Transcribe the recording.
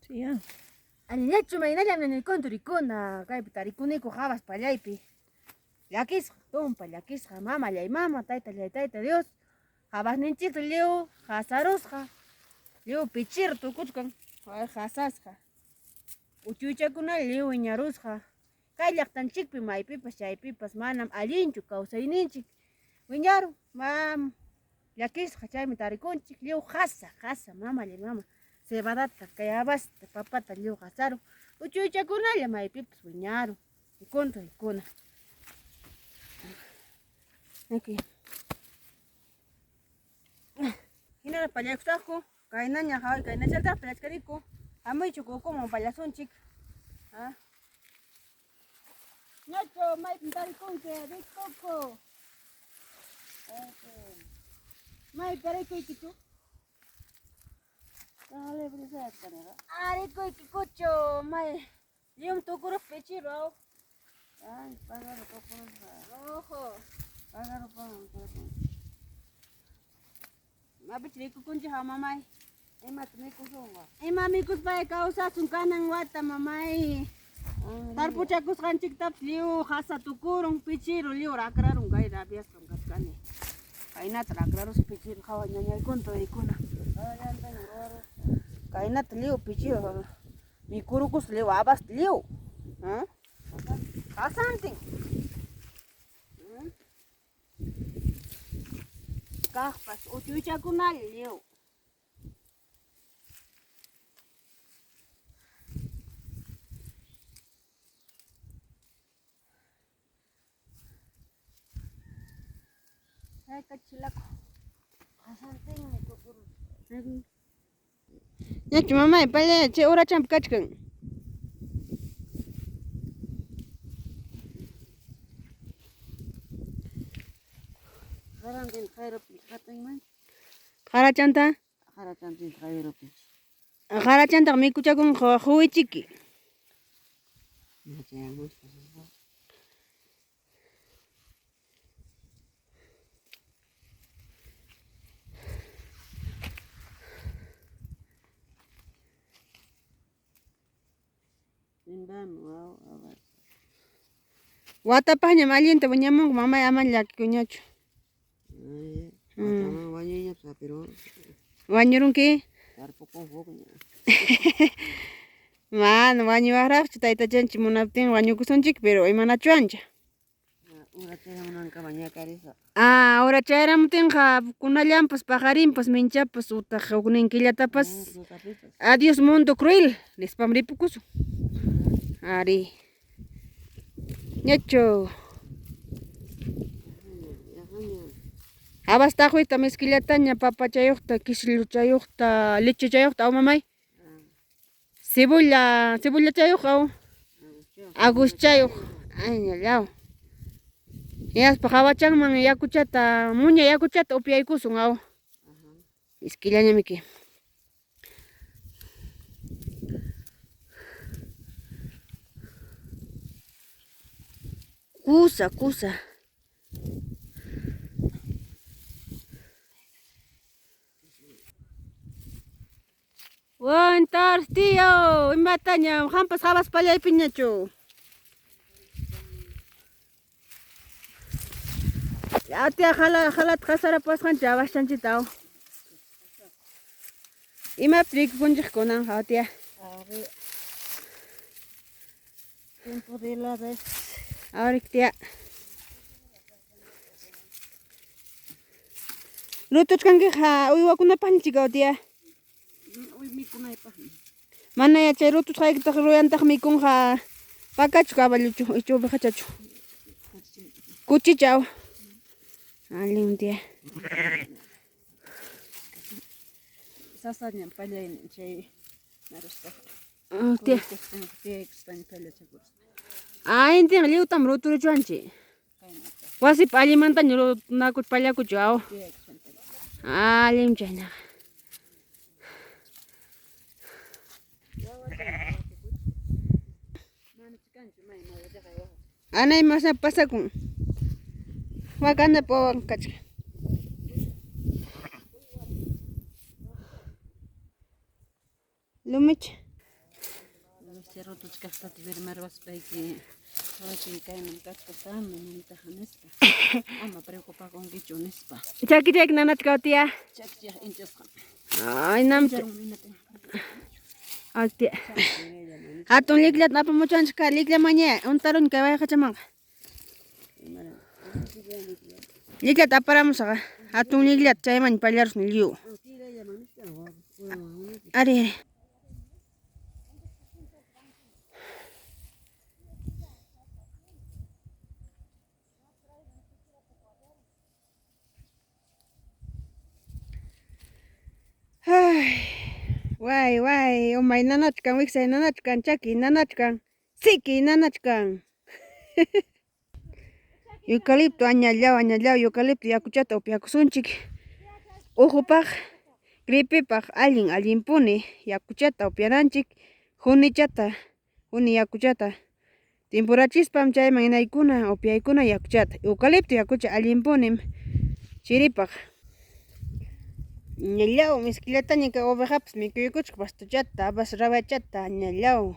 Yeah. Allillachu maynallam ñañaykuna turikuna kaypi tarikuniku habas pallaypi. Llakisqa, tumpa llakisqa, mamallay mama, taytallay tayta Dios. Habasninchikta lliw qasarusqa, lliw pichir tukuchkan, qasasqa. Uchuychakuna lliw wiñarusqa. Kay llaqtanchikpi maypipas chaypipas manam allinchu kawsayninchik. Wiñarun, mam llakisqa chaymi tarikunchik lliw qasa, qasa, mamallay mama. Cebadata, kay habasta, papata lliw qasarun. Uchuychakunalla maypipas wiñarun. Kuntuykuna. Okay. Hinalla pallaykusaqku, kaynaña haway kaynachaltaq pallachkaniku. Hamuychik ukuman pallasunchik. Ha? Ñachu maypim tarikunki, rikuku. Maypi tarikuykichu? Arikuykikuchu may lliwmi tukuruq pichiru aw. Ay, pájaro tukurusqa. Ojo. Pájaro pájaro. Mapich rikukunchik aw mamay. Imata mikusunqa? Ima mikuspay kawsasun kanan wata mamay. Tarpuchakusqanchiktapas lliw qasa tukurun, pichiru lliw rakrarun kay rabiasqam kachkani. Kaynata rakrarusqa pichiru hawa ñañaykuna turaykuna. Kaynata lliw pichiru mikurukusqa lliw habasta lliw. Qasantin. Kaqpas uchuychakunalla lliw. Chilaku. Qasantinmi tukurusqa. Ñachu mamay pallaya chay urachampi kachkan. Qarantin qayrupi qatinman. Qarachanta? Qarachantin qayrupi. Qarachantaqa mikuchakunqa huwichiki. Watapaqñam allinta wiñamunqa mamay ama llakikuñachu. Wañurunki? Mana wañuwaqraqchu taytachanchik munaptin wañukusunchik, pero imanachuancha. Ah, ura chayaramutinqa kunallanpas paqarinpas minchapas utaq huknin killatapas adiós mundo cruel nispam ripukusun. Ari. Ñachu. Habas taqwita miskillataña papachayuqta, kisilluchayuqta, lechechayuqta aw mamay. Cebolla, cebollachayuq aw. Aguschayuq. Ayñallaw. Hinaspa hawachanman yakuchata, muña yakuchata upyaykusun aw. Iskillañamiki. Kusa, kusa. Buenas tío, imataña, qampas habas pallaypiñachu. Ya tía jala jalat qasarapasqanchik habashanchita aw. Imapi rikukunchik kunanqa tía. Tiempo de helada es. Ahora tía. Rutuchkankiqa uywakunapaqñachik aw tía. Mikunaypaqmi. Mana yachay rutusqaykitaq ruyantaq mikunqa pakachu caballuchu icha ovejachachu. Kuchicha aw. Allin tía. Sasañam pallaynin chay narusqa. Tía. Tiyaykuspaña pallachakurusqa. Ah, intinqa lliwtam ruturuchuanchik. Wasipi allimantaña rutunakuchu pallakuchu aw. Allinmi chaynaqa. Anay masna pasakun. Wakana pawan kachkan. Lumicha. Lumicha rutuchkaqtata firmarwaspayki qawachin kayman kachkasqanmi mamitaqa nispa. Ama preocupakunkichu nispa. Chakichayki nanachka tía. Chakichayqa hinchasqam. Ay, nam. Ay, tía. Hatun llikllata apamuchwanchik ka lliklla mañaya untaruni kay wayqachamanqa. Llikllata aparamusaq hatun llikllata chayman pallarusni lliw. Ari, ari. Ay, way, way, umay nanachkan, wiksay nanachkan, chaki nanachkan, siki nanachkan. Eucalipto añallaw, añallaw, eucalipto yakuchata upyakusunchik. Uhupaq, gripipaq allin allinpuni yakuchata upyananchik, junichata, juni yakuchata. Timpurachispam chayman inaykuna upyaykuna yakuchata. Eucalipto yakucha allinpunim chiripaq. Ñallaw, miskillataña kay ovejapas mikuykuchka pastochata, habas rawachata, ñallaw.